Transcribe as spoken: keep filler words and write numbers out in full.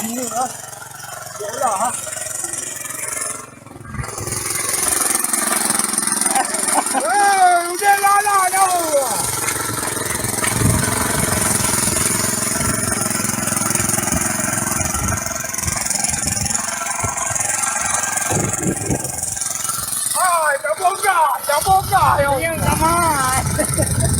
Ini lah. Bola, ha. Eh, udah lala dah. Hai, tak bongkar, tak bongkar, ya. Yang sama.